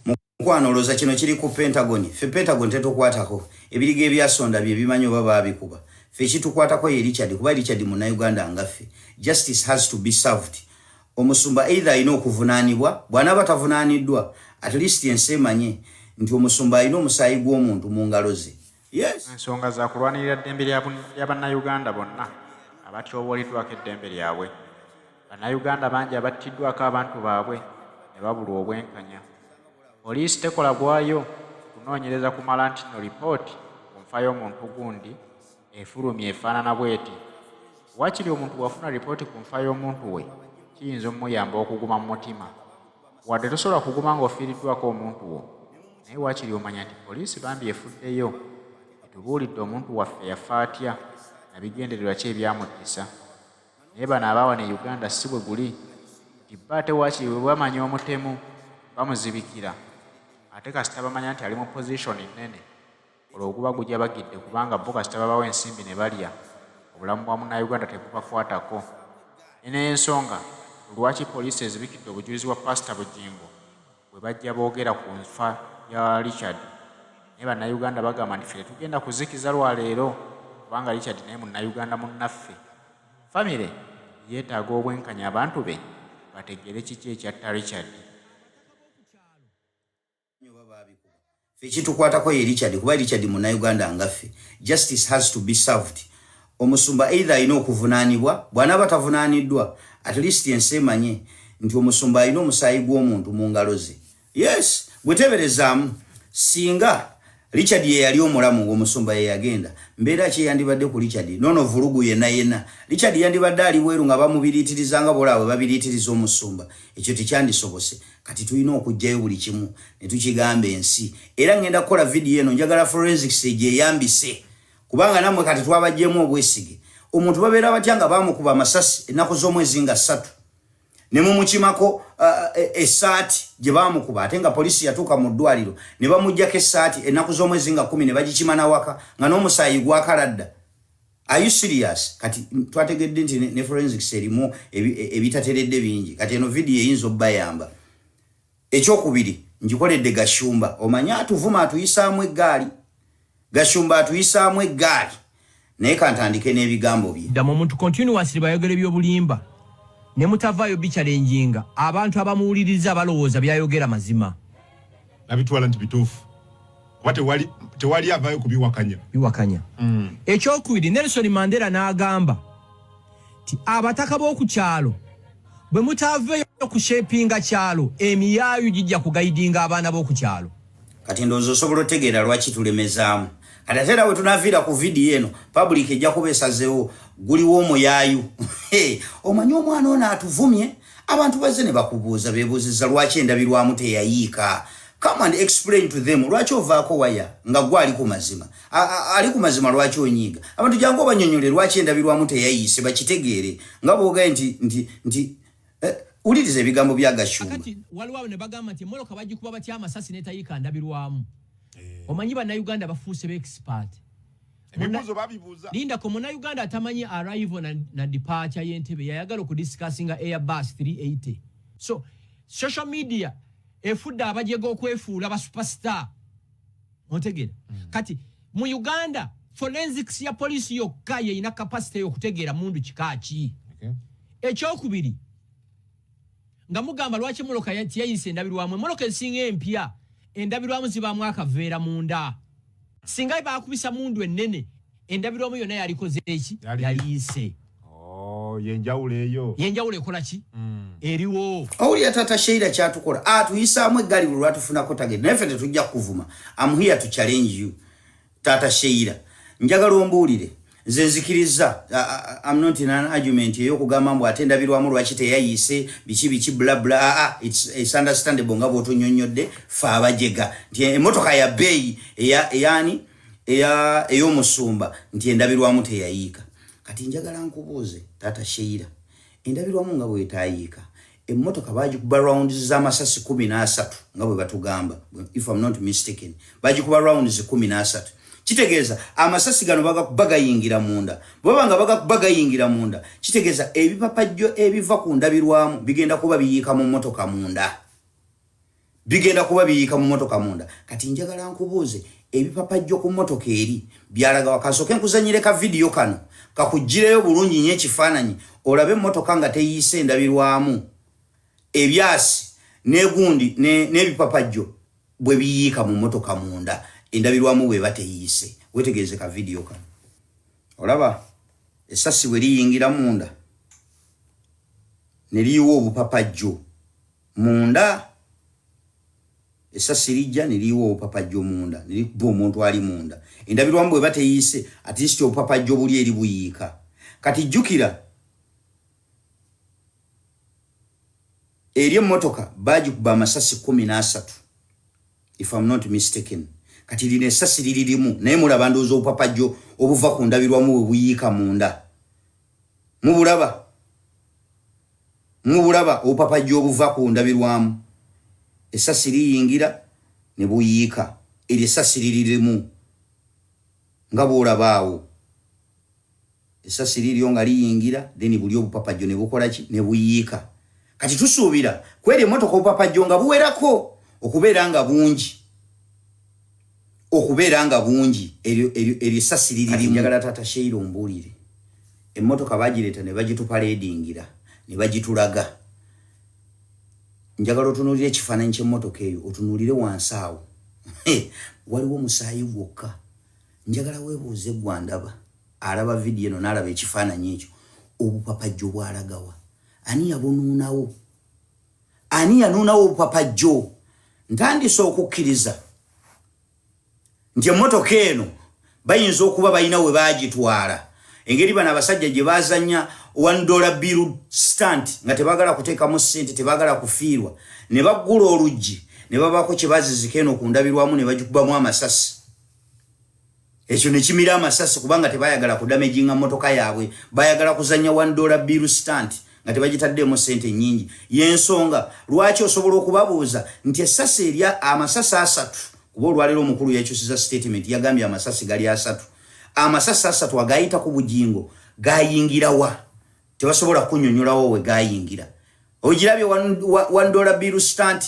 Mukwano, olowooza kino kiri ku Pentagon? Ffe Pentagon tetukwatako. Ebirigo ebyasonda bye bimanyi oba baabikuba. Ffe ekitukwatako ye Richard, kuba Richard Munnayuganda nga ffe. Justice has to be served. Omusumba either alina okuvunaanibwa, bw'anaaba tavunaaniddwa, at least ensi emanye nti omusumba alina omusaayi gw'omuntu mu ngalo ze. Yes. Ensonga za kulwanirira ddembe lya Bannayuganda bonna abatyobooliddwako eddembe lyabwe. Bannayuganda bangi abattiddwako abantu baabwe ne babulwa obwenkanya. Poliisi tekola gwayo kunoonyereza kumala nti nno lipooti ku nfa y'omuntu gundi efulumye efaanana bw'eti. Waakiri omuntu bw'afuna lipooti ku nfa y'omuntu we kiyinza omuyamba okuguma mu mutima. Wadde tosobola kuguma ng'ofiiriddwako omuntu wo, naye waakiri omanya nti poliisi bambi efuddeyo etubuulidde omuntu waffe yafa atya na bigendererwa ki ebyamuttisa. Naye bano aba wano e Uganda si bwe guli nti bo ate waakiri bwe bamanya omutemu bamuzibikira, ate kasita bamanya nti ali mu position nnene olwo guba gujabagidde kubanga bo kasita babawa ensimbi ne balya, obulamu bwa Munnayuganda tebubakwatako. Eno y'ensonga lwaki poliisi ezibikidde obujulizi bwa Paasita Bugingo bwe bajja boogera ku nfa ya Richard. Naye Bannayuganda bagamba nti ffe tetugenda kuzikiza lwa leero kubanga Richard naye Munnayuganda munnaffe. Famire yeetaaga obwenkanya abantu be bategeere kiki ekyatta Richard. Ffe ekitukwatako ye Richard, kuba Richard Munnayuganda nga ffe. Justice has to be served. Omusumba either alina okuvunaanibwa, bw'anaaba tavunaaniddwa, at least ensi emanye nti omusumba alina omusaayi gw'omuntu mu ngalo ze. Yes, gweteberezaamu singa Richard ye yali omulamu ng'omusumba ye yagenda, mbeera ki eyandibadde ku Richard? Nono vulugu yenna yenna, Richard yandibadde ali bweru nga bamubiriitiriza nga bolaba bwe babiriitiriza omusumba. Ekyo tekyandisobose. Kati tulina okuggyayo buli kimu ne tukigamba ensi. Era ngenda kukola vidiyo eno, njagala forensics egyeyambise, kubanga nammwe kati twabaggyemu obwesige. Omuntu babeera batya nga bamukuba amasasi ennaku z'omwezi nga 3, ne mumukimako essaati gye bamukuba, ate nga poliisi yatuuka mu ddwaliro ne bamuggyako essaati ennaku z'omwezi nga 10, ne bagikima nawaka nga n'omusaayi gwakala dda? Are you serious? Kati twategedde nti ne forensics erimu ebitateredde bingi. Kati eno vidiyo eyinza obbayamba. Ekyokubiri, ngikoledde Gashumba. Omanyi atuvuma, atuyisaamu eggaali. Gashumba atuyisaamu eggaali, naye kantandike n'ebigambo bye. Ddamu omuntu continuously bayogera ebyobulimba ne mutavaayo bichallenginga, abantu abamuwuliriza balowooza byayogera mazima. Nabitwala nti bituufu kuba tewali avaayo kubiwakanya. Biwakanya. Ekyokubiri, Nelson Mandela n'agamba nti abataka b'oku kyalo bwe mutaaveeyo kushapinga kyalo, emiyaayu gijja kuguidinga abaana b'oku kyalo. Kati ndowooza osobola otegeera lwaki tulemezaamu. Kati ate era we tunaviira ku vidiyo eno, public ejja kuba esazeewo guliwo omuyaayu. Omanyi omwana ono atuvumye, abantu bazze ne bakubuuza, beebuuzizza lwaki endabirwamu teyayiika. Come and explain to them lwaki ovaako waya nga gwe ali ku mazima. Ali ku mazima, lwaki onyiiga abantu? Jangu obanyonyole lwaki endabirwamu teyayiise, bakitegeere nga bwogaye nti wuliriza ebigambo bya Gashumba. Kati waliwo abo ne bagamba nti emmotoka bagikuba batya amasasi n'etayiika ndabirwamu? Omanyi Bannayuganda bafuuse beexpert. Ebibuuzo babibuuza. Lindako, Munnayuganda atamanyi arrival na departure y'Entebe yayagala okudiscussinga Airbus 380. So social media efudde abajega okwefuula ba superstar, ontegeera? Kati mu Uganda forensics ya poliisi yokka yeyina capacity y'okutegeera mundu kika ki. Ekyokubiri, nga mugamba lwaki emmotoka tiyayise endabirwamu. Emmotoka esinga empya endabirwamu zibaamu akaveera munda. Singa bakubisa mundu ennene, endabirwamu yonna yalikoze eki? Yaliyise. Oh, yenjawulo eyo. Yenjawulo ekola ki eriwo. Owulira taata Sheira kyatukola, atuyisaamu eggaali buli lwatufunako target, naye ffe tetujja kukuvuma. Am here to challenge you, taata Sheira. Njagala ombuulire. Nze nzikiriza, I'm not in an argument ey'okugamba mbu ate endabirwamu lwaki teyayiise, biki biki, bla bla. Aa, it's understandable nga bw'otunyonnyodde fe abajega nti emmotoka ya bbeeyi eyani ey'omusumba nti endabirwamu teyayiika. Kati njagala nkubuuze, taata Sheira, endabirwamu nga bwetayiika, emmotoka bagikuba rounds z'amasasi 13 nga bwe batugamba, if I'm not mistaken, bagikuba rounds 13. Kitegeeza amasasi gano bagakuba gayingira munda. Bwebaba nga bagakuba gayingira munda, kitegeeza ebipapajjo ebiva ku ndabirwamu bigenda kuba biyiika mu mmotoka munda. Bigenda kuba biyiika mu motoka munda. Kati njagala nkubuuze, ebipapajjo ku motoka eri byalaga wakansooke nkuzanyire ka vidiyo kano kakuggireyo bulungi nnyo ekifaananyi olabe emmotoka nga teyiise endabirwamu, ebyasi n'egundi n'ebipapajjo bwe biyiika mu mmotoka munda endabirwamu bw'eba teyiise. Weetegereze ka vidiyo kano, olaba essasi bwe liyingira munda ne liyiwa obupapajjo munda. Essasi lijja ne liyiwa obupapajjo munda ne likuba omuntu ali munda. Endabirwamu bw'eba teyiise, at least obupapajjo buli eri buyiika. Kati jjukira eri emmotoka baagikuba amasasi 13, if I'm not mistaken. Kati lino essasi liri limu, naye mulaba ndowooza obupapajjo obuva ku ndabirwamu bwe buyiika munda. Mubulaba, mubulaba obupapajjo obuva ku ndabirwamu. Essasi liyingira ne buyiika. Eryo essasi liri limu nga bw'olaba awo. Essasi liryo nga liyingira, then buli obupapajjo ne bukola ki? Ne buyiika. Kati tusuubira kweri emmotoka obupapajjo nga buwerako okubeera nga bungi, okubeera nga bungi. Eryo essasi liri limu. Njagala taata Sheila ombuulire, emmotoka bagireeta ne bagitupaledingira ne bagitulaga. Njagala otunuulire ekifaananyi ky'emmotoka eyo, otunuulire wansi awo waliwo omusaayi gwokka. Njagala weebuuze gwandaba alaba vidiyo eno n'alaba ekifaananyi ekyo, obupapajjo bwalagawa? Ani yabunuunawo? Ani yanuunawo obupapajjo? Ntandise okukkiriza nti emmotoka eno bayinza okuba balina we baagitwala. Engeri bano abasajja gye baazannya $1 bill stunt nga tebaagala kuteekamu ssente, tebaagala kufiirwa, ne baggula oluggi ne babaako kye bazizika eno ku ndabirwamu ne bagikubamu amasasi, ekyo ne kimira amasasi, kubanga tebayagala kudamaginga mmotoka yaabwe, bayagala kuzannya $1 bill stunt nga tebagitaddeemu ssente nnyingi. Y'ensonga lwaki osobola okubabuuza nti essasi erya amasasi 3, kuba olwaleero omukulu yakyusiza statement, yagambye amasasi gali 3, amasasi 3 agayita ku Bugingo gayingirawa? Tebasobola kunnyonnyolawo we gayingira. Ogirabye $1 bill stunt.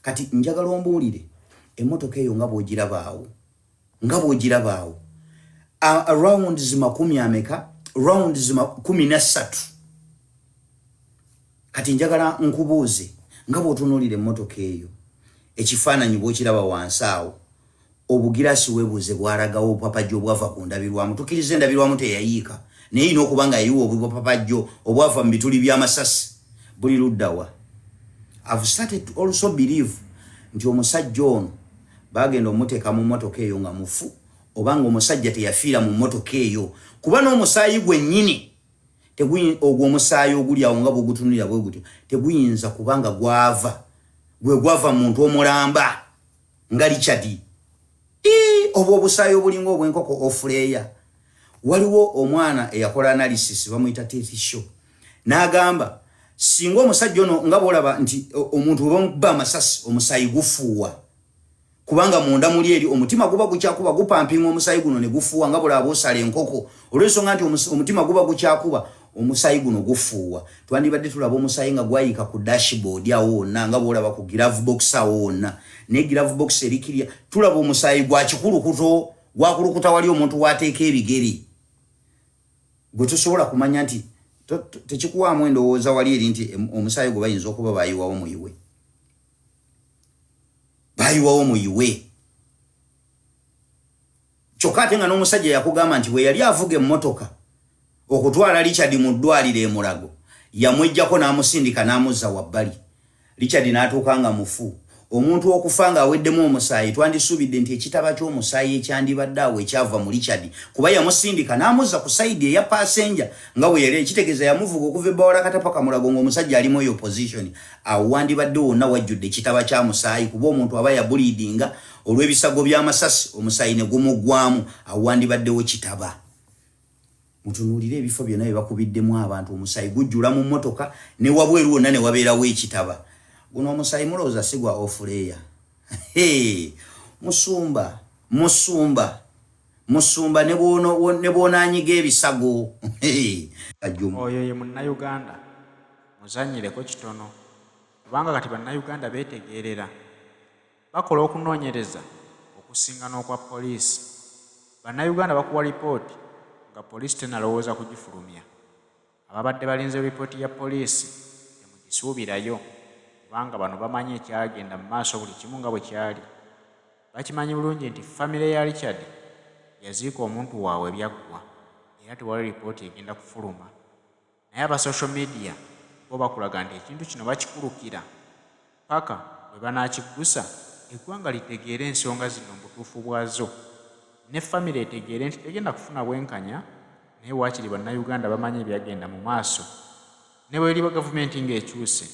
Kati njagala ombuulire, emmotoka eyo nga bw'ogirabaawo, nga bw'ogirabaawo, rounds makumi ameka? Rounds 13. Kati njagala nkubuuze, nga bw'otunuulira emmotoka eyo, ekifaananyi bw'okiraba wansi awo, obugirasi, weebuuze bwalagawo obupapajjo obwava ku ndabirwamu. Tukkiriza endabirwamu teyayiika, naye erina okuba nga yayiwa obupapajjo obwava mu bituli by'amasasi, buli luddawa? I've started to also believe nti omusajja ono bagenda omuteeka mu mmotoka eyo nga mufu, oba nga omusajja teyafiira mu mmotoka eyo, kuba n'omusaayi gwennyini, ogwo omusaayi oguli awo nga bw'ogutunulira bwe gutyo, teguyinza kuba nga gwava gwe gwava muntu omulamba nga Richard. Obwo obusaayi obulinga obw'enkoko ofuleeya. Waliwo omwana eyakola analysis, bamuyita Teeth Show, n'agamba singa omusajja ono, nga bw'olaba nti omuntu bwe bamukuba amasasi omusaayi gufuuwa, kubanga munda muli eri omutima guba gukyakuba, gupampinga omusaayi guno ne gufuuwa, nga bulaba bw'osala enkoko. Olw'ensonga nti omutima guba gukyakuba, omusaayi guno gufuuwa, twandibadde tulaba omusaayi nga gwayiika ku dashboard awo wonna, nga bw'olaba ku glove box awo wonna. Naye glove box erikirya, tulaba omusaayi gwa kikulukuto, gwakulukuta wali omuntu wateeka ebigere. Gwe tosobola kumanya nti tekikuwaamu endowooza wali eri nti omusaayi gwe bayinza okuba bayiwawo muyiwe, bayiwawo muyiwe. Kyokka ate nga n'omusajja yakugamba nti bwe yali avuga emmotoka okutwala Richard mu ddwaliro e Mulago, yamwejjako n'amusindika n'amuzza wabbali, Richard n'atuuka nga mufu. Omuntu okufa ng'aweddemu omusaayi, twandisuubidde nti ekitaba ky'omusaayi ekyandibadde awo ekyava mu Richard, kuba yamusindika n'amuzza ku side eya passenger nga bwe yali, ekitegeeza yamuvuga okuva ebbawalakata paka Mulago ng'omusajja alimu eyo position. Awo wandibadde wonna wajjudde ekitaba kya musaayi, kuba omuntu aba yabulidinga olw'ebisago by'amasasi, omusaayi ne gumuggwamu, awo wandibaddewo kitaba. Mutunuulire ebifo byonna bye bakubiddemu abantu, omusaayi gujjula mu mmotoka ne wabweru wonna ne wabeerawo ekitaba. Guno omusaayi mulowooza si gwa ofuleeya? Musumba, musumba, musumba, ne bw'onaanyiga ebisago. Oyo ye Munnayuganda muzannyireko kitono, kubanga kati Bannayuganda beetegeerera. Bakola okunoonyereza okusinga n'okwa poliisi. Bannayuganda bakuwa lipooti nga poliisi tennalowooza kugifulumya. Ababadde balinze lipooti ya poliisi temugisuubirayo kubanga bano bamanyi ekyagenda mu maaso buli kimu nga bwe kyali. Bakimanyi bulungi nti famire ya Richard yaziika omuntu waabwe byaggwa era tewali lipooti egenda kufuluma. Naye aba social media bo bakulaga nti ekintu kino bakikulukira ppaka lwe banaakiggusa eggwanga litegeere ensonga zino mu butuufu bwazo ne famire etegeere nti tegenda kufuna bwenkanya naye waakiri Bannayuganda bamanyi ebyagenda mu maaso ne bw'eriba gavumenti ng'ekyuse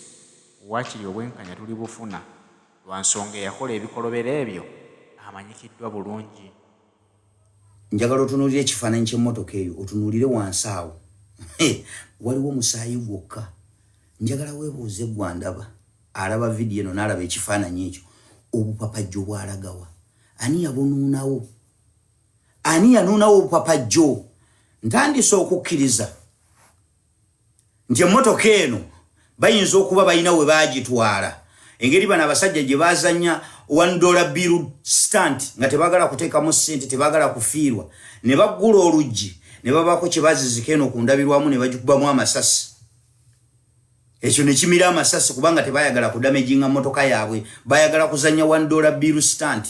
waakiri obwenkanya tulibufuna lwa nsonga eyakola ebikolobero ebyo amanyikiddwa bulungi. Njagala otunuulire ekifaananyi ky'emmotoka eyo, otunuulire wansi awo. Waliwo omusaayi gwokka. Njagala weebuuze ggwe andaba, alaba vidiyo eno n'alaba ekifaananyi ekyo, obupapajjo bwalagawa? Ani yabunuunawo? Ani yanuunawo obupapajjo? Ntandise okukkiriza nti emmotoka eno bayinza okuba balina we baagitwala, engeri bano abasajja gye bazanya $1 bill stunt nga tebagala kuteekamu ssente, tebagala kufiirwa, ne baggula oluggi ne babaako kye bazizika eno ku ndabirwamu ne bagikubamu amasasi, ekyo ne kimira amasasi, kubanga tebayagala kudamaginga mmotoka yaabwe, bayagala kuzanya $1 bill stunt.